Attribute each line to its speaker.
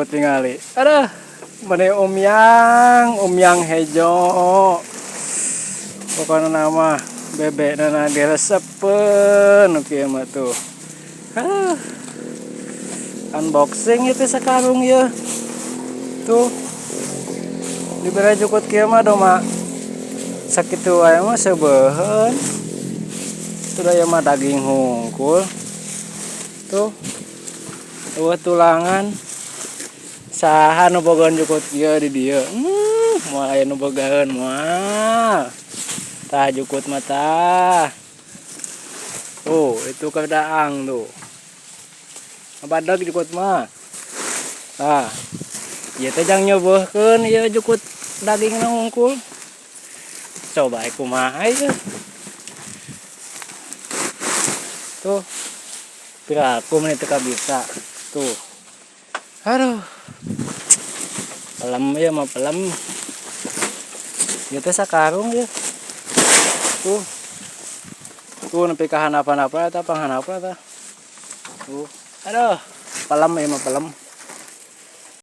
Speaker 1: Tingali. Aduh, meni umyang, umyang hejo. Pokokna nama bebek nana ge resepeun nu kieu mah tuh. Aduh. Unboxing itu sakarung ya. Tuh. Dibere jukut kieu mah doma sakitu wae mah seubeuheun. Sudah ya mah daging hungkul. Tuh. Eueuh tulangan. Saha nu bogaeun jukut kieu di dieu? Moal aya nu bogaeun moal. Tah jukut mah tah. Tuh, itu kedaang tuh. Badag jukut mah. Tah. Ieu teh jang nyobeuhkeun ieu jukut dagingna hungkul. Coba kumaha ieu. Tuh. Piraku meni teu kabisa. Tuh. Aduh. Pelem ieu mah pelem. Ieu teh sakarung ieu. Tuh. Tuh nepi ka handap-handapna eta panghandapna tah. Tuh. Aduh, pelem ieu mah pelem.